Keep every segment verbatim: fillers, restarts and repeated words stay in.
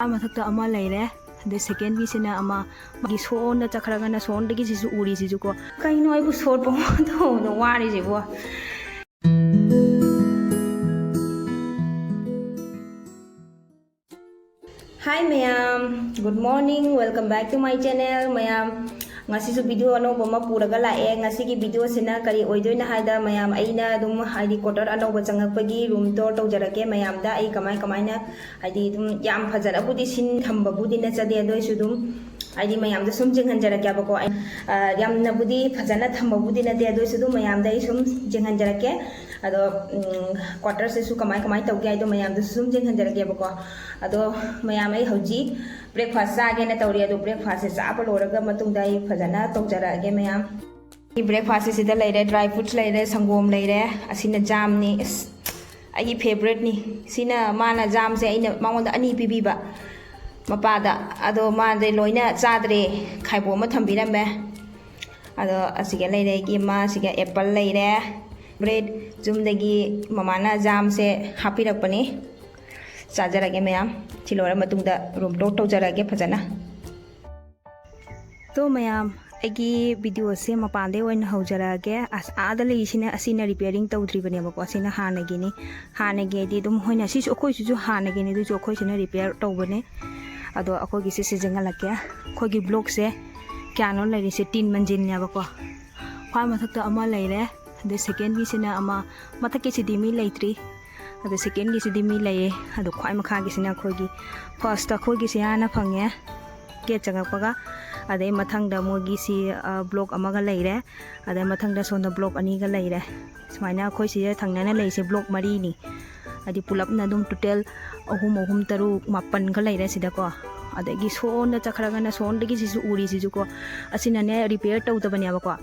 ꯑꯥ ꯃꯊꯛꯇ ꯑꯃ ꯂꯩꯔꯦ꯫ ꯑꯗꯩ ꯁꯦꯀꯦꯟꯒꯤꯁꯤꯅ ꯑꯃ, ꯃꯥꯒꯤ ꯁꯣꯟꯗ ꯆꯠꯈ꯭ꯔꯒꯅ ꯁꯣꯟꯗꯒꯤ ꯁꯤꯁꯨ ꯎꯔꯤꯁꯤꯁꯨꯀꯣ꯫ ꯀꯩꯅꯣ ꯑꯩꯕꯨ ꯁꯣꯔ ꯄꯪꯍꯣꯟꯗ ꯍꯣꯟꯕꯗ ꯋꯥꯔꯤꯁꯤꯕꯣ? Hi ꯃꯌꯥꯝ, good morning, welcome back to my channel. ꯃꯌꯥꯝ, ꯉꯁꯤꯁꯨ video ꯑꯅꯧꯕ ꯑꯃ ꯄꯨꯔꯒ ꯂꯥꯛꯑꯦ꯫ ꯉꯁꯤꯒꯤ videoꯁꯤꯅ ꯀꯔꯤ ꯑꯣꯏꯗꯣꯏꯅꯣ ꯍꯥꯏꯗ, ꯃꯌꯥꯝ, ꯑꯩꯅ ꯑꯗꯨꯝ, ꯍꯥꯏꯗꯤ, quarter ꯑꯅꯧꯕ ꯆꯪꯉꯛꯄꯒꯤ room tour ꯇꯧꯖꯔꯛꯀꯦ ꯃꯌꯥꯝꯗ꯫ ꯑꯩ ꯀꯃꯥꯏ ꯀꯃꯥꯏꯅ, ꯍꯥꯏꯗꯤ, ꯑꯗꯨꯝ ꯌꯥꯝ ꯐꯖꯅꯕꯨꯗꯤ ꯁꯤꯟ ꯊꯝꯕꯕꯨꯗꯤ ꯅꯠꯆꯗꯦ, ꯑꯗꯨ ꯑꯣꯏꯁꯨ ꯑꯗꯨꯝ, ꯍꯥꯏꯗꯤ, ꯃꯌꯥꯝꯗ ꯁꯨꯝ ꯌꯦꯡꯍꯟꯖꯔꯛꯀꯦꯕꯀꯣ꯫ ꯑꯩ, ꯑ, ꯌꯥꯝꯅꯕꯨꯗꯤ ꯐꯖꯅ ꯊꯝꯕꯕꯨꯗꯤ ꯅꯠꯇꯦ, ꯑꯗꯨ ꯑꯣꯏꯁꯨ ꯑꯗꯨꯝ ꯃꯌꯥꯝꯗ ꯑꯩ ꯁꯨꯝ ꯌꯦꯡꯍꯟꯖꯔꯛꯀꯦ꯫ ꯑꯗꯣ, ꯎꯝ, quarterꯁꯤꯁꯨ ꯀꯃꯥꯏ ꯀꯃꯥꯏ ꯇꯧꯒꯦ ꯍꯥꯏꯗꯣ ꯃꯌꯥꯝꯗꯁꯨ ꯁꯨꯝ ꯌꯦꯡꯍꯟꯖꯔꯛꯀꯦꯕꯀꯣ꯫ ꯑꯗꯣ ꯃꯌꯥꯝ, ꯑꯩ ꯍꯧꯖꯤꯛ breakfast ꯆꯥꯒꯦꯅ ꯇꯧꯔꯤ꯫ ꯑꯗꯣ breakfastꯁꯦ ꯆꯥꯕ ꯂꯣꯏꯔꯒ ꯃꯇꯨꯡꯗ ꯑꯩ ꯐꯖꯅ ꯇꯧꯖꯔꯛꯑꯒꯦ ꯃꯌꯥꯝ꯫ ꯑꯩ breakfastꯁꯦ ꯁꯤꯗ ꯂꯩꯔꯦ, dry fruits ꯂꯩꯔꯦ, ꯁꯪꯒꯣꯝ ꯂꯩꯔꯦ, ꯑꯁꯤꯅ ꯖꯥꯝꯅꯤ꯫ ꯑꯁ, ꯑꯩꯒꯤ favouriteꯅꯤ꯫ ꯁꯤꯅ, ꯃꯥꯅ ꯖꯥꯝꯁꯦ ꯑꯩꯅ ꯃꯉꯣꯟꯗ ꯑꯅꯤ ꯄꯤꯕꯤꯕ, ꯃꯄꯥꯗ꯫ ꯑꯗꯣ ꯃꯥꯗꯤ ꯂꯣꯏꯅ ꯆꯥꯗ꯭ꯔꯦ, ꯈꯥꯏꯕꯣꯛ ꯑꯃ ꯊꯝꯕꯤꯔꯝꯃꯦ꯫ ꯑꯗꯣ ꯑꯁꯤꯒ ꯂꯩꯔꯦ ꯑꯩꯒꯤ ꯑꯃ, ꯑꯁꯤꯒ apple ꯂꯩꯔꯦ, bread ꯌꯨꯝꯗꯒꯤ ꯃꯃꯥꯅ ꯖꯥꯝꯁꯦ ꯍꯥꯞꯄꯤꯔꯛꯄꯅꯤ꯫ ꯆꯥꯖꯔꯒꯦ ꯃꯌꯥꯝ꯫ ꯁꯤ ꯂꯣꯏꯔ ꯃꯇꯨꯡꯗ room tour ꯇꯧꯖꯔꯛꯑꯒꯦ ꯐꯖꯅ꯫ ꯇꯣ ꯃꯌꯥꯝ, ꯑꯩꯒꯤ videoꯁꯦ ꯃꯄꯥꯟꯗꯩ ꯑꯣꯏꯅ ꯍꯧꯖꯔꯛꯑꯒꯦ꯫ ꯑꯁ, ꯑꯥꯗ ꯂꯩꯔꯤꯁꯤꯅ, ꯑꯁꯤꯅ repairing ꯇꯧꯗ꯭ꯔꯤꯕꯅꯦꯕꯀꯣ, ꯑꯁꯤꯅ ꯍꯥꯟꯅꯒꯤꯅꯤ꯫ ꯍꯥꯟꯅꯒꯤ ꯍꯥꯏꯗꯤ ꯑꯗꯨꯝ, ꯍꯣꯏꯅꯦ, ꯁꯤꯁꯨ ꯑꯩꯈꯣꯏꯁꯤꯁꯨ ꯍꯥꯟꯅꯒꯤꯅꯤ, ꯑꯗꯨꯁꯨ ꯑꯩꯈꯣꯏꯁꯤꯅ repair ꯇꯧꯕꯅꯦ꯫ ꯑꯗꯣ ꯑꯩꯈꯣꯏꯒꯤꯁꯦ ꯁꯤꯖꯤꯟꯅꯍꯜꯂꯛꯀꯦ꯫ ꯑꯩꯈꯣꯏꯒꯤ blockꯁꯦ ꯀꯌꯥꯅꯣ ꯂꯩꯔꯤꯁꯦ? ꯇꯤꯟ ꯃꯟꯖꯤꯟꯅꯦꯕꯀꯣ꯫ ꯈ꯭ꯋꯥꯏ ꯃꯊꯛꯇ ꯑꯃ ꯂꯩꯔꯦ, ꯑꯗꯩ secondꯒꯤꯁꯤꯅ ꯑꯃ, ꯃꯊꯛꯀꯤꯁꯤꯗꯤ ꯃꯤ ꯂꯩꯇ꯭ꯔꯤ꯫ ꯑꯗꯣ secondꯒꯤꯁꯤꯗꯤ ꯃꯤ ꯂꯩꯌꯦ꯫ ꯑꯗꯣ ꯈ꯭ꯋꯥꯏ ꯃꯈꯥꯒꯤꯁꯤꯅ ꯑꯩꯈꯣꯏꯒꯤ first, ꯑꯩꯈꯣꯏꯒꯤꯁꯤ ꯍꯥꯟꯅ ꯐꯪꯉꯦ, gate ꯆꯪꯉꯛꯄꯒ꯫ ꯑꯗꯩ ꯃꯊꯪꯗ ꯃꯣꯏꯒꯤꯁꯤ, ꯑ, block ꯑꯃꯒ ꯂꯩꯔꯦ꯫ ꯑꯗꯩ ꯃꯊꯪꯗ ꯁꯣꯝꯗ block ꯑꯅꯤꯒ ꯂꯩꯔꯦ꯫ ꯁꯨꯃꯥꯏꯅ ꯑꯩꯈꯣꯏ ꯁꯤꯗ ꯊꯪꯅꯅ ꯂꯩꯔꯤꯁꯦ block ꯃꯔꯤꯅꯤ꯫ ꯍꯥꯏꯗꯤ ꯄꯨꯂꯞꯅ ꯑꯗꯨꯝ total ꯑꯍꯨꯝ, ꯑꯍꯨꯝ, ꯇꯔꯨꯛ, ꯃꯥꯄꯟꯒ ꯂꯩꯔꯦ ꯁꯤꯗꯀꯣ꯫ ꯑꯗꯒꯤ ꯁꯣꯝꯗ ꯆꯠꯈ꯭ꯔꯒꯅ ꯁꯣꯝꯗꯒꯤ ꯁꯤꯁꯨ ꯎꯔꯤꯁꯤꯁꯨꯀꯣ, ꯑꯁꯤꯅꯅꯦ repair ꯇꯧꯗꯕꯅꯦꯕꯀꯣ꯫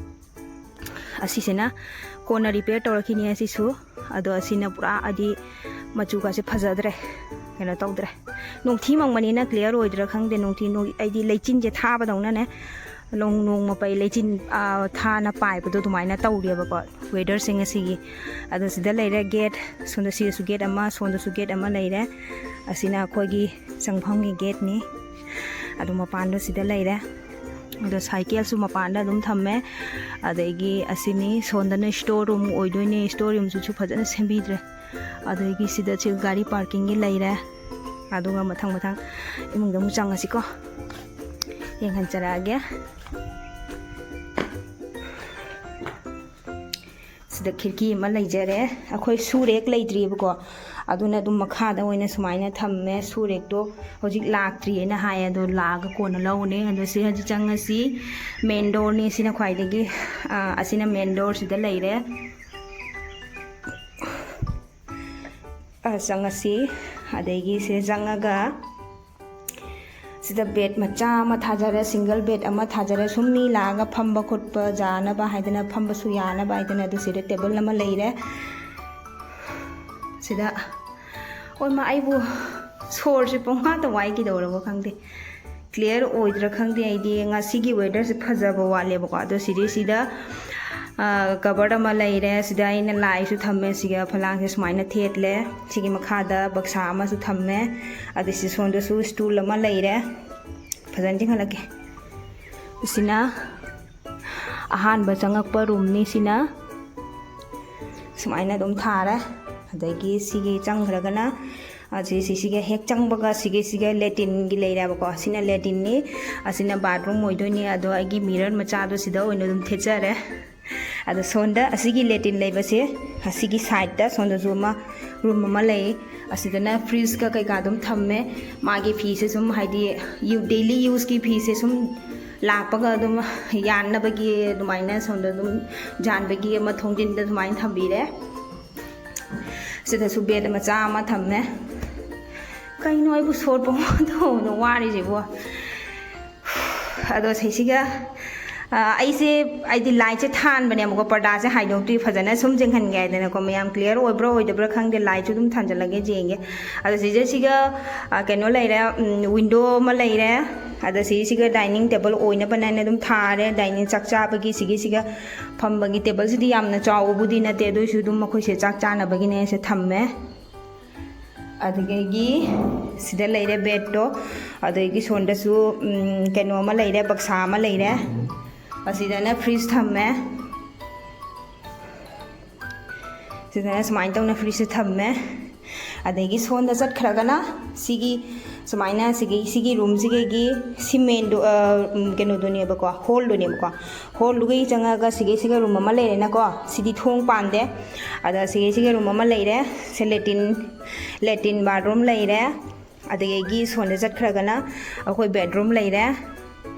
ꯑꯁꯤꯁꯤꯅ ꯀꯣꯟꯅ repair ꯇꯧꯔꯛꯈꯤꯅꯤ ꯑꯁꯤꯁꯨ꯫ ꯑꯗꯣ ꯑꯁꯤꯅ ꯄꯨꯔꯥ ꯍꯥꯏꯗꯤ ꯃꯆꯨꯒꯁꯦ ꯐꯖꯗ꯭ꯔꯦ, ꯀꯩꯅꯣ ꯇꯧꯗ꯭ꯔꯦ꯫ ꯅꯣꯡꯊꯤ ꯃꯪꯕꯅꯤꯅ clear ꯑꯣꯏꯗ꯭ꯔꯥ ꯈꯪꯗꯦ꯫ ꯅꯣꯡꯊꯤ, ꯅꯣꯡ-, ꯑꯩꯗꯤ ꯂꯩꯆꯤꯟꯁꯦ ꯊꯥꯕꯗꯧꯅꯅꯦ ꯅꯣꯡ ꯅꯣꯡ ꯃꯄꯩ ꯂꯩꯆꯤꯟ, ꯑꯥ, ꯊꯥꯅ ꯄꯥꯏꯕꯗꯣ ꯑꯗꯨꯃꯥꯏꯅ ꯇꯧꯔꯦꯕꯀꯣ weatherꯁꯦ ꯉꯁꯤꯒꯤ꯫ ꯑꯗꯣ ꯁꯤꯗ ꯂꯩꯔꯦ gate, ꯁꯣꯝꯗ ꯁꯤꯗꯁꯨ gate ꯑꯃ, ꯁꯣꯝꯗꯁꯨ gate ꯑꯃ ꯂꯩꯔꯦ꯫ ꯑꯁꯤꯅ ꯑꯩꯈꯣꯏꯒꯤ ꯆꯪꯐꯝꯒꯤ gateꯅꯤ꯫ ꯑꯗꯣ ꯃꯄꯥꯟꯗꯣ ꯁꯤꯗ ꯂꯩꯔꯦ꯫ ꯑꯗꯣ cycleꯁꯨ ꯃꯄꯥꯟꯗ ꯑꯗꯨꯝ ꯊꯝꯃꯦ꯫ ꯑꯗꯒꯤ ꯑꯁꯤꯅꯤ, ꯁꯣꯝꯗꯅ store room ꯑꯣꯏꯗꯣꯏꯅꯦ꯫ Store roomꯁꯤꯁꯨ ꯐꯖꯅ ꯁꯦꯝꯕꯤꯗ꯭ꯔꯦ꯫ ꯑꯗꯒꯤ ꯁꯤꯗ ꯁꯤ ꯒꯥꯔꯤ parkingꯒꯤ ꯂꯩꯔꯦ꯫ ꯑꯗꯨꯒ ꯃꯊꯪ ꯃꯊꯪ ꯏꯃꯨꯡꯗ ꯑꯃꯨꯛ ꯆꯪꯉꯁꯤꯀꯣ꯫ ꯌꯦꯡꯍꯟꯖꯔꯛꯑꯒꯦ꯫ ꯁꯤꯗ ꯈꯤꯔꯀꯤ ꯑꯃ ꯂꯩꯖꯔꯦ꯫ ꯑꯩꯈꯣꯏ shoe rack ꯂꯩꯇ꯭ꯔꯤꯕꯀꯣ, ꯑꯗꯨꯅ ꯑꯗꯨꯝ ꯃꯈꯥꯗ ꯑꯣꯏꯅ ꯁꯨꯃꯥꯏꯅ ꯊꯝꯃꯦ꯫ Shoe rackꯇꯣ ꯍꯧꯖꯤꯛ ꯂꯥꯛꯇ꯭ꯔꯤꯑꯅ ꯍꯥꯏ, ꯑꯗꯣ ꯂꯥꯛꯑꯒ ꯀꯣꯟꯅ ꯂꯧꯅꯤ꯫ ꯑꯗꯣ ꯁꯤ ꯍꯧꯖꯤꯛ ꯆꯪꯉꯁꯤ꯫ Main doorꯅꯤ ꯁꯤꯅ ꯈ꯭ꯋꯥꯏꯗꯒꯤ, ꯑꯥ, ꯑꯁꯤꯅ main doorꯁꯤꯗ ꯂꯩꯔꯦ꯫ ꯑꯥ, ꯆꯪꯉꯁꯤ꯫ ꯑꯗꯒꯤ ꯁꯤꯗ ꯆꯪꯉꯒ ꯁꯤꯗ bed ꯃꯆꯥ ꯑꯃ ꯊꯥꯖꯔꯦ, single bed ꯑꯃ ꯊꯥꯖꯔꯦ꯫ ꯁꯨꯝ ꯃꯤ ꯂꯥꯛꯑꯒ ꯐꯝꯕ ꯈꯣꯠꯄ ꯌꯥꯅꯕ ꯍꯥꯏꯗꯅ, ꯐꯝꯕꯁꯨ ꯌꯥꯅꯕ ꯍꯥꯏꯗꯅ꯫ ꯑꯗꯨ ꯁꯤꯗ table ꯑꯃ ꯂꯩꯔꯦ꯫ ꯁꯤꯗ, ꯑꯣꯏꯃ, ꯑꯩꯕꯨ ꯁꯣꯔꯁꯦ ꯄꯨꯡꯋꯥꯇ ꯋꯥꯏ, ꯀꯩꯗꯧꯔꯕ ꯈꯪꯗꯦ꯫ Clear ꯑꯣꯏꯗ꯭ꯔꯥ ꯈꯪꯗꯦ, ꯑꯩꯗꯤ ꯉꯁꯤꯒꯤ weatherꯁꯦ ꯐꯖꯕ ꯋꯥꯠꯂꯦꯕꯀꯣ꯫ ꯑꯗꯣ ꯁꯤꯗꯩꯁꯤꯗ, ꯑꯥ, cupboard ꯑꯃ ꯂꯩꯔꯦ꯫ ꯁꯤꯗ ꯑꯩꯅ ꯂꯥꯏꯁꯨ ꯊꯝꯃꯦ꯫ ꯁꯤꯒ ꯐꯂꯥꯡꯁꯦ ꯁꯨꯃꯥꯏꯅ ꯊꯦꯠꯂꯦ꯫ ꯁꯤꯒꯤ ꯃꯈꯥꯗ ꯕꯛꯁꯥ ꯑꯃꯁꯨ ꯊꯝꯃꯦ꯫ ꯑꯗꯩ ꯁꯤ ꯁꯣꯝꯗꯁꯨ stool ꯑꯃ ꯂꯩꯔꯦ꯫ ꯐꯖꯅ ꯆꯤꯡꯍꯜꯂꯛꯀꯦ꯫ ꯁꯤꯅ ꯑꯍꯥꯟꯕ ꯆꯪꯉꯛꯄ roomꯅꯤ꯫ ꯁꯤꯅ ꯁꯨꯃꯥꯏꯅ ꯑꯗꯨꯝ ꯊꯥꯔꯦ꯫ ꯑꯗꯒꯤ ꯁꯤꯒꯤ ꯆꯪꯈ꯭ꯔꯒꯅ, ꯑꯁꯤ, ꯁꯤꯁꯤꯒ ꯍꯦꯛ ꯆꯪꯕꯒ ꯁꯤꯒꯤ, ꯁꯤꯒ latrineꯒꯤ ꯂꯩꯔꯦꯕꯀꯣ꯫ ꯁꯤꯅ latrineꯅꯤ, ꯑꯁꯤꯅ bathroom ꯑꯣꯏꯗꯣꯏꯅꯤ꯫ ꯑꯗꯣ ꯑꯩꯒꯤ mirror ꯃꯆꯥꯗꯣ ꯁꯤꯗ ꯑꯣꯏꯅ ꯑꯗꯨꯝ ꯊꯦꯠꯆꯔꯦ꯫ ꯑꯗꯣ ꯁꯣꯝꯗ ꯑꯁꯤꯒꯤ latrine ꯂꯩꯕꯁꯦ, ꯑꯁꯤꯒꯤ sideꯇ ꯁꯣꯝꯗꯁꯨ ꯑꯃ room ꯑꯃ ꯂꯩ꯫ ꯑꯁꯤꯗꯅ fridgeꯀ ꯀꯩꯀꯥ ꯑꯗꯨꯝ ꯊꯝꯃꯦ꯫ ꯃꯥꯒꯤ ꯐꯤꯁꯦ ꯁꯨꯝ, ꯍꯥꯏꯗꯤ, ꯌꯨ-, daily useꯀꯤ ꯐꯤꯁꯦ ꯁꯨꯝ ꯂꯥꯛꯄꯒ ꯑꯗꯨꯝ ꯌꯥꯟꯅꯕꯒꯤ ꯑꯗꯨꯃꯥꯏꯅ ꯁꯣꯝꯗ ꯑꯗꯨꯝ ꯌꯥꯟꯕꯒꯤ ꯑꯃ ꯊꯣꯡꯖꯤꯟꯗ ꯑꯗꯨꯃꯥꯏꯅ ꯊꯝꯕꯤꯔꯦ꯫ ꯁꯤꯗꯁꯨ bed ꯃꯆꯥ ꯑꯃ ꯊꯝꯃꯦ꯫ ꯀꯩꯅꯣ ꯑꯩꯕꯨ ꯁꯣꯔ ꯄꯪꯍꯣꯟꯗ ꯍꯣꯟꯕꯗ ꯋꯥꯔꯤꯁꯤꯕꯣ? ꯑꯗꯣ ꯁꯤꯁꯤꯒ, ꯑ, ꯑꯩꯁꯦ, ꯑꯩꯗꯤ lightꯁꯦ ꯊꯥꯟꯕꯅꯦꯕꯀꯣ, ꯄꯔꯗꯥꯁꯦ ꯍꯥꯏꯗꯣꯛꯇ꯭ꯔꯤ, ꯐꯖꯅ ꯁꯨꯝ ꯌꯦꯡꯍꯟꯒꯦ ꯍꯥꯏꯗꯅꯀꯣ꯫ ꯃꯌꯥꯝ clear ꯑꯣꯏꯕ꯭ꯔꯥ ꯑꯣꯏꯗꯕ꯭ꯔꯥ ꯈꯪꯗꯦ, lightꯁꯨ ꯑꯗꯨꯝ ꯊꯥꯟꯖꯜꯂꯒꯦ ꯌꯦꯡꯒꯦ꯫ ꯑꯗꯣ ꯁꯤꯗꯩꯁꯤꯒ, ꯑ, ꯀꯩꯅꯣ ꯂꯩꯔꯦ, ꯎꯝ, window ꯑꯃ ꯂꯩꯔꯦ꯫ ꯑꯗ ꯁꯤꯁꯤꯒ dining table ꯑꯣꯏꯅꯕꯅ ꯑꯩꯅ ꯑꯗꯨꯝ ꯊꯥꯔꯦ꯫ Dining, ꯆꯥꯛ ꯆꯥꯕꯒꯤ ꯁꯤꯒꯤꯁꯤꯒ ꯐꯝꯕꯒꯤ ꯇꯦꯕꯜꯁꯤꯗꯤ ꯌꯥꯝꯅ ꯆꯥꯎꯕꯕꯨꯗꯤ ꯅꯠꯇꯦ, ꯑꯗꯨ ꯑꯣꯏꯁꯨ ꯑꯗꯨꯝ ꯃꯈꯣꯏꯁꯦ ꯆꯥꯛ ꯆꯥꯅꯕꯒꯤꯅꯦ ꯁꯦ ꯊꯝꯃꯦ꯫ ꯑꯗꯨꯗꯒꯤ ꯁꯤꯗ ꯂꯩꯔꯦ ꯕꯦꯗꯇꯣ꯫ ꯑꯗꯒꯤ ꯁꯣꯝꯗꯁꯨ, ꯎꯝ, ꯀꯩꯅꯣ ꯑꯃ ꯂꯩꯔꯦ, ꯕꯛꯁꯥ ꯑꯃ ꯂꯩꯔꯦ꯫ ꯑꯁꯤꯗꯅ ꯐ꯭ꯔꯤꯖ ꯊꯝꯃꯦ꯫ ꯁꯤꯗꯅ ꯁꯨꯃꯥꯏꯅ ꯇꯧꯅ ꯐ꯭ꯔꯤꯖꯁꯦ ꯊꯝꯃꯦ꯫ ꯑꯗꯒꯤ ꯁꯣꯝꯗ ꯆꯠꯈ꯭ꯔꯒꯅ ꯁꯤꯒꯤ ꯁꯨꯃꯥꯏꯅ ꯁꯤꯒꯤ, ꯁꯤꯒꯤ ꯔꯨꯝꯁꯤꯒꯤ ꯁꯤ ꯃꯦꯟꯗꯣ, ꯑ, ꯎꯝ, ꯀꯩꯅꯣꯗꯨꯅꯦꯕꯀꯣ, ꯍꯣꯜꯗꯨꯅꯦꯕꯀꯣ꯫ ꯍꯣꯜꯗꯨꯒꯤ ꯆꯪꯉꯒ ꯁꯤꯒꯩꯁꯤꯒ ꯔꯨꯝ ꯑꯃ ꯂꯩꯔꯦꯅꯀꯣ꯫ ꯁꯤꯗꯤ ꯊꯣꯡ ꯄꯥꯟꯗꯦ꯫ ꯑꯗ ꯁꯤꯒꯩꯁꯤꯒ ꯔꯨꯝ ꯑꯃ ꯂꯩꯔꯦ꯫ ꯁꯤ ꯂꯦꯇꯤꯟ, ꯂꯦꯇꯤꯟ ꯕꯥꯠꯔꯨꯝ ꯂꯩꯔꯦ꯫ ꯑꯗꯒꯤ ꯁꯣꯝꯗ ꯆꯠꯈ꯭ꯔꯒꯅ ꯑꯩꯈꯣꯏ ꯕꯦꯗꯔꯨꯝ ꯂꯩꯔꯦ꯫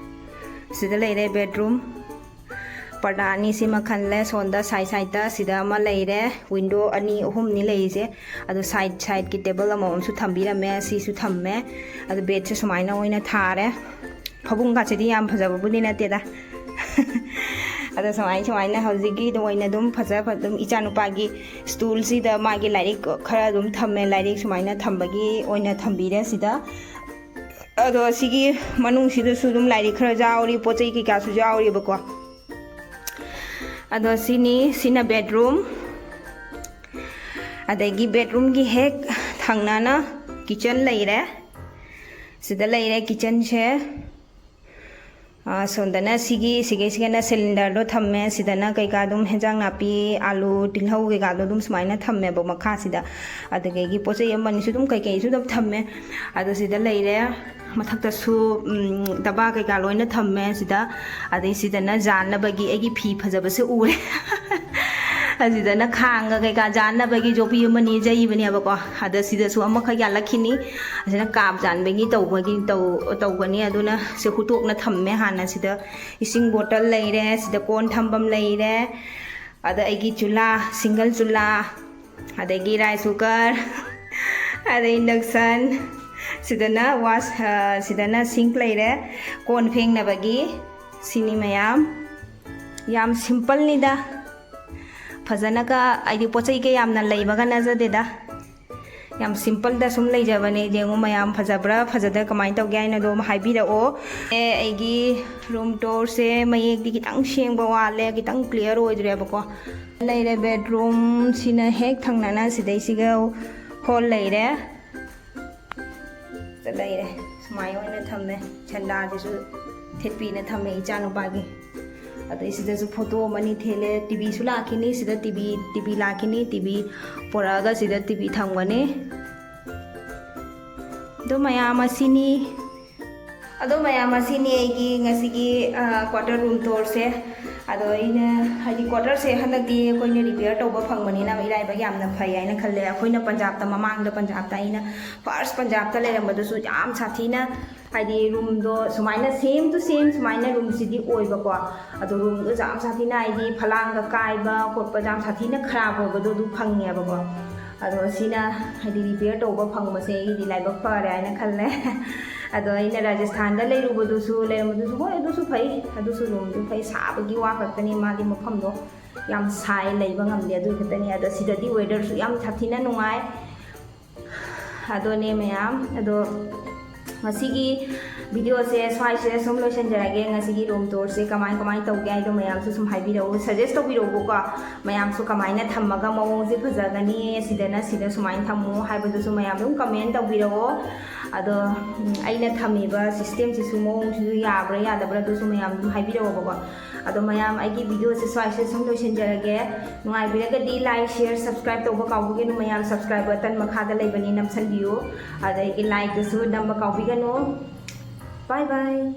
ꯁꯤꯗ ꯂꯩꯔꯦ ꯕꯦꯗꯔꯨꯝ꯫ ꯄꯔꯗꯥ ꯑꯅꯤ ꯁꯤꯃ ꯈꯜꯂꯦ꯫ ꯁꯣꯝꯗ ꯁꯥꯏꯠ ꯁꯥꯏꯠꯇ ꯁꯤꯗ ꯑꯃ ꯂꯩꯔꯦ꯫ ꯋꯤꯟꯗꯣ ꯑꯅꯤ ꯑꯍꯨꯝꯅꯤ ꯂꯩꯔꯤꯁꯦ꯫ ꯑꯗꯣ ꯁꯥꯏꯠ ꯁꯥꯏꯠꯀꯤ ꯇꯦꯕꯜ ꯑꯃꯃꯝꯁꯨ ꯊꯝꯕꯤꯔꯝꯃꯦ꯫ ꯁꯤꯁꯨ ꯊꯝꯃꯦ꯫ ꯑꯗꯣ ꯕꯦꯗꯁꯦ ꯁꯨꯃꯥꯏꯅ ꯑꯣꯏꯅ ꯊꯥꯔꯦ꯫ ꯐꯃꯨꯡꯒꯁꯤꯗꯤ ꯌꯥꯝ ꯐꯖꯕꯕꯨꯗꯤ ꯅꯠꯇꯦꯗ꯫ ꯑꯗꯣ ꯁꯨꯃꯥꯏ ꯁꯨꯃꯥꯏꯅ ꯍꯧꯖꯤꯛꯀꯤ ꯑꯣꯏꯅ ꯑꯗꯨꯝ ꯐꯖ ꯐ-, ꯑꯗꯨꯝ ꯏꯆꯥꯅꯨꯄꯥꯒꯤ ꯁ꯭ꯇꯨꯜꯁꯤꯗ ꯃꯥꯒꯤ ꯂꯥꯏꯔꯤꯛ ꯈꯔ ꯑꯗꯨꯝ ꯊꯝꯃꯦ꯫ ꯂꯥꯏꯔꯤꯛ ꯁꯨꯃꯥꯏꯅ ꯊꯝꯕꯒꯤ ꯑꯣꯏꯅ ꯊꯝꯕꯤꯔꯦ ꯁꯤꯗ꯫ ꯑꯗꯣ ꯁꯤꯒꯤ ꯃꯅꯨꯡꯁꯤꯗꯁꯨ ꯑꯗꯨꯝ ꯂꯥꯏꯔꯤꯛ ꯈꯔ ꯌꯥꯎꯔꯤ, ꯄꯣꯠ ꯆꯩ ꯀꯩꯀꯥꯁꯨ ꯌꯥꯎꯔꯤꯕꯀꯣ꯫ ꯑꯗꯣ ꯁꯤꯅꯤ, ꯁꯤꯅ ꯕꯦꯗꯔꯨꯝ꯫ ꯑꯗꯒꯤ ꯕꯦꯗꯔꯨꯝꯒꯤ ꯍꯦꯛ ꯊꯪꯅꯅ ꯀꯤꯠꯆꯟ ꯂꯩꯔꯦ꯫ ꯁꯤꯗ ꯂꯩꯔꯦ ꯀꯤꯠꯆꯟꯁꯦ꯫ ꯑꯥ, ꯁꯣꯝꯗꯅ ꯁꯤꯒꯤ, ꯁꯤꯒꯩꯁꯤꯒꯅ ꯁꯤꯂꯤꯟꯗꯔꯗꯣ ꯊꯝꯃꯦ꯫ ꯁꯤꯗꯅ ꯀꯩꯀꯥ ꯑꯗꯨꯝ ꯍꯦꯟꯖꯥꯡ ꯅꯥꯄꯤ, ꯑꯥꯂꯨ, ꯇꯤꯜꯍꯧ ꯀꯩꯀꯥꯗꯣ ꯑꯗꯨꯝ ꯁꯨꯃꯥꯏꯅ ꯊꯝꯃꯦꯕ ꯃꯈꯥꯁꯤꯗ꯫ ꯑꯗꯨꯗꯒꯤ ꯄꯣꯠ ꯆꯩ ꯑꯃꯅꯤꯁꯨ ꯑꯗꯨꯝ ꯀꯩꯀꯩꯁꯨ ꯑꯗꯨꯝ ꯊꯝꯃꯦ꯫ ꯑꯗꯣ ꯁꯤꯗ ꯂꯩꯔꯦ꯫ ꯃꯊꯛꯇꯁꯨ, ꯎꯝ, ꯗꯕꯥ ꯀꯩꯀꯥ ꯂꯣꯏꯅ ꯊꯝꯃꯦ ꯁꯤꯗ꯫ ꯑꯗꯩ ꯁꯤꯗꯅ ꯌꯥꯟꯅꯕꯒꯤ ꯑꯩꯒꯤ ꯐꯤ ꯐꯖꯕꯁꯦ ꯎꯔꯦ꯫ ꯑꯁꯤꯗꯅ ꯈꯥꯡꯒ ꯀꯩꯀꯥ ꯌꯥꯟꯅꯕꯒꯤ ꯌꯣꯠꯄꯤ ꯑꯃꯅꯤ ꯌꯩꯕꯅꯦꯕꯀꯣ꯫ ꯑꯗ ꯁꯤꯗꯁꯨ ꯑꯃꯈꯛ ꯌꯥꯜꯂꯛꯈꯤꯅꯤ꯫ ꯑꯁꯤꯅ ꯀꯥꯞ ꯌꯥꯟꯕꯒꯤ ꯇꯧꯕꯒꯤ ꯇꯧ-, ꯇꯧꯒꯅꯤ꯫ ꯑꯗꯨꯅ ꯁꯤ ꯍꯨꯠꯇꯣꯛꯅ ꯊꯝꯃꯦ ꯍꯥꯟꯅ꯫ ꯁꯤꯗ ꯏꯁꯤꯡ ꯕꯣꯇꯜ ꯂꯩꯔꯦ, ꯁꯤꯗ ꯀꯣꯟ ꯊꯝꯐꯝ ꯂꯩꯔꯦ, ꯑꯗ ꯑꯩꯒꯤ ꯆꯨꯂꯥ, ꯁꯤꯡꯒꯜ ꯆꯨꯂꯥ, ꯑꯗꯒꯤ ꯔꯥꯏꯁ ꯀꯨꯀꯔ, ꯑꯗꯩ ꯏꯟꯗꯛꯁꯟ, ꯁꯤꯗꯅ ꯋꯥꯁ-, ꯑ, ꯁꯤꯗꯅ ꯁꯤꯡꯛ ꯂꯩꯔꯦ, ꯀꯣꯟ ꯐꯦꯡꯅꯕꯒꯤ꯫ ꯁꯤꯅꯤ ꯃꯌꯥꯝ꯫ ꯌꯥꯝ ꯁꯤꯝꯄꯜꯅꯤꯗ꯫ ꯐꯖꯅꯒ, ꯑꯩꯗꯤ ꯄꯣꯠ ꯆꯩ ꯀꯌꯥꯝꯅ ꯂꯩꯕꯒ ꯅꯠꯆꯗꯦꯗ꯫ ꯌꯥꯝ ꯁꯤꯝꯄꯜꯗ ꯁꯨꯝ ꯂꯩꯖꯕꯅꯦ꯫ ꯌꯦꯡꯉꯨ ꯃꯌꯥꯝ, ꯐꯖꯕ꯭ꯔꯥ ꯐꯖꯗ ꯀꯃꯥꯏꯅ ꯇꯧꯒꯦ ꯍꯥꯏꯅ ꯑꯗꯨꯝ ꯍꯥꯏꯕꯤꯔꯛꯑꯣ꯫ ꯑꯦ, ꯑꯩꯒꯤ ꯔꯨꯝ ꯇꯣꯔꯁꯦ ꯃꯌꯦꯛꯇꯤ ꯈꯤꯇꯪ ꯁꯦꯡꯕ ꯋꯥꯠꯂꯦ, ꯈꯤꯇꯪ ꯀ꯭ꯂꯤꯌꯥꯔ ꯑꯣꯏꯗ꯭ꯔꯦꯕꯀꯣ꯫ ꯂꯩꯔꯦ ꯕꯦꯗꯔꯨꯝꯁꯤꯅ ꯍꯦꯛ ꯊꯪꯅꯅ ꯁꯤꯗꯩꯁꯤꯒ ꯍꯣꯜ ꯂꯩꯔꯦ꯫ ꯁꯤꯗ ꯂꯩꯔꯦ꯫ ꯁꯨꯃꯥꯏꯅ ꯑꯣꯏꯅ ꯊꯝꯃꯦ꯫ ꯁꯦꯟꯗꯥꯁꯤꯁꯨ ꯊꯦꯠꯄꯤꯅ ꯊꯝꯃꯦ ꯏꯆꯥꯅꯨꯄꯥꯒꯤ꯫ ꯑꯗꯩ ꯁꯤꯗꯁꯨ ꯐꯣꯇꯣ ꯑꯃꯅꯤ ꯊꯦꯠꯂꯦ꯫ ꯇꯤꯚꯤꯁꯨ ꯂꯥꯛꯈꯤꯅꯤ꯫ ꯁꯤꯗ ꯇꯤꯚꯤ, ꯇꯤꯚꯤ ꯂꯥꯛꯈꯤꯅꯤ꯫ ꯇꯤꯚꯤ ꯄꯨꯔꯛꯑꯒ ꯁꯤꯗ ꯇꯤꯚꯤ ꯊꯝꯒꯅꯤ꯫ ꯑꯗꯣ ꯃꯌꯥꯝ ꯑꯁꯤꯅꯤ꯫ ꯑꯗꯣ ꯃꯌꯥꯝ ꯑꯁꯤꯅꯤ ꯑꯩꯒꯤ ꯉꯁꯤꯒꯤ, ꯑ, ꯀ꯭ꯋꯥꯇꯔ ꯔꯨꯝ ꯇꯣꯔꯁꯦ꯫ ꯑꯗꯣ ꯑꯩꯅ ꯍꯥꯏꯗꯤ ꯀ꯭ꯋꯥꯇꯔꯁꯦ ꯍꯟꯗꯛꯇꯤ ꯑꯩꯈꯣꯏꯅ ꯔꯤꯄꯤꯌꯔ ꯇꯧꯕ ꯐꯪꯕꯅꯤꯅ ꯏꯔꯥꯏꯕꯛ ꯌꯥꯝꯅ ꯐꯩ ꯍꯥꯏꯅ ꯈꯜꯂꯦ꯫ ꯑꯩꯈꯣꯏꯅ ꯄꯟꯖꯥꯕꯇ, ꯃꯃꯥꯡꯗ ꯄꯟꯖꯥꯕꯇ ꯑꯩꯅ ꯐꯥꯔꯁ ꯄꯟꯖꯥꯕꯇ ꯂꯩꯔꯝꯕꯗꯨꯁꯨ ꯌꯥꯝ ꯁꯥꯊꯤꯅ ꯍꯥꯏꯗꯤ ꯔꯨꯝꯗꯣ ꯁꯨꯃꯥꯏꯅ same to same ꯁꯨꯃꯥꯏꯅ ꯔꯨꯝꯁꯤꯗꯤ ꯑꯣꯏꯕꯀꯣ꯫ ꯑꯗꯣ ꯔꯨꯝꯗꯣ ꯌꯥꯝ ꯁꯥꯊꯤꯅ ꯍꯥꯏꯗꯤ ꯐꯂꯥꯡꯒ ꯀꯥꯏꯕ ꯈꯣꯠꯄ ꯌꯥꯝ ꯁꯥꯊꯤꯅ ꯈꯔꯥꯞ ꯑꯣꯏꯕꯗꯣ ꯑꯗꯨ ꯐꯪꯉꯦꯕꯀꯣ꯫ ꯑꯗꯣ ꯁꯤꯅ ꯍꯥꯏꯗꯤ ꯔꯤꯄꯤꯌꯔ ꯇꯧꯕ ꯐꯪꯕꯁꯦ ꯑꯩꯒꯤꯗꯤ ꯂꯥꯏꯕꯛ ꯐꯔꯦ ꯍꯥꯏꯅ ꯈꯜꯂꯦ꯫ ꯑꯗꯣ ꯑꯩꯅ ꯔꯥꯖꯁꯊꯥꯟꯗ ꯂꯩꯔꯨꯕꯗꯨꯁꯨ, ꯂꯩꯔꯝꯕꯗꯨꯁꯨ ꯍꯣꯏ ꯑꯗꯨꯁꯨ ꯐꯩ, ꯑꯗꯨꯁꯨ ꯔꯨꯝꯗꯨ ꯐꯩ, ꯁꯥꯕꯒꯤ ꯋꯥ ꯈꯛꯇꯅꯤ꯫ ꯃꯥꯗꯤ ꯃꯐꯝꯗꯣ ꯌꯥꯝ ꯁꯥꯏ, ꯂꯩꯕ ꯉꯝꯗꯦ, ꯑꯗꯨ ꯈꯛꯇꯅꯤ꯫ ꯑꯗꯣ ꯁꯤꯗꯗꯤ ꯋꯦꯗꯔꯁꯨ ꯌꯥꯝ ꯁꯥꯊꯤꯅ ꯅꯨꯡꯉꯥꯏ꯫ ꯑꯗꯨꯅꯦ ꯃꯌꯥꯝ, ꯑꯗꯣ ꯉꯁꯤꯒꯤ ꯚꯤꯗꯤꯑꯣꯁꯦ ꯁ꯭ꯋꯥꯏꯁꯤꯗ ꯁꯨꯝ ꯂꯣꯏꯁꯤꯟꯖꯔꯒꯦ꯫ ꯉꯁꯤꯒꯤ ꯔꯨꯝ ꯇꯣꯔꯁꯦ ꯀꯃꯥꯏ ꯀꯃꯥꯏꯅ ꯇꯧꯒꯦ ꯍꯥꯏꯗꯣ ꯃꯌꯥꯝꯁꯨ ꯁꯨꯝ ꯍꯥꯏꯕꯤꯔꯛꯎ, ꯁꯖꯦꯁ ꯇꯧꯕꯤꯔꯛꯎꯕꯀꯣ꯫ ꯃꯌꯥꯝꯁꯨ ꯀꯃꯥꯏꯅ ꯊꯝꯃꯒ ꯃꯑꯣꯡꯁꯦ ꯐꯖꯒꯅꯤ, ꯁꯤꯗꯅ ꯁꯤꯗ ꯁꯨꯃꯥꯏꯅ ꯊꯝꯃꯨ ꯍꯥꯏꯕꯗꯨꯁꯨ ꯃꯌꯥꯝ ꯑꯗꯨꯝ ꯀꯃꯦꯟ ꯇꯧꯕꯤꯔꯛꯑꯣ꯫ ꯑꯗꯣ, ꯎꯝ, ꯑꯩꯅ ꯊꯝꯃꯤꯕ ꯁꯤꯁꯇꯦꯝꯁꯤꯁꯨ ꯃꯑꯣꯡꯁꯤꯁꯨ ꯌꯥꯕ꯭ꯔꯥ ꯌꯥꯗꯕ꯭ꯔꯥ ꯑꯗꯨꯁꯨ ꯃꯌꯥꯝ ꯑꯗꯨꯝ ꯍꯥꯏꯕꯤꯔꯛꯑꯣꯕꯀꯣ꯫ ꯑꯗꯣ ꯃꯌꯥꯝ, ꯑꯩꯒꯤ ꯚꯤꯗꯤꯑꯣꯁꯦ ꯁ꯭ꯋꯥꯏꯁꯤꯗ ꯁꯨꯝ ꯂꯣꯏꯁꯤꯟꯖꯔꯒꯦ꯫ ꯅꯨꯡꯉꯥꯏꯕꯤꯔꯒꯗꯤ like, share, subscribe ꯇꯧꯕ ꯀꯥꯎꯕꯤꯒꯅꯨ ꯃꯌꯥꯝ꯫ Subscribe button ꯃꯈꯥꯗ ꯂꯩꯕꯅꯤ, ꯅꯝꯁꯟꯕꯤꯌꯨ꯫ ꯑꯗꯒꯤ like ꯇꯨꯁꯨ ꯅꯝꯕ ꯀꯥꯎꯕꯤꯒꯅꯨ꯫ Bye bye꯫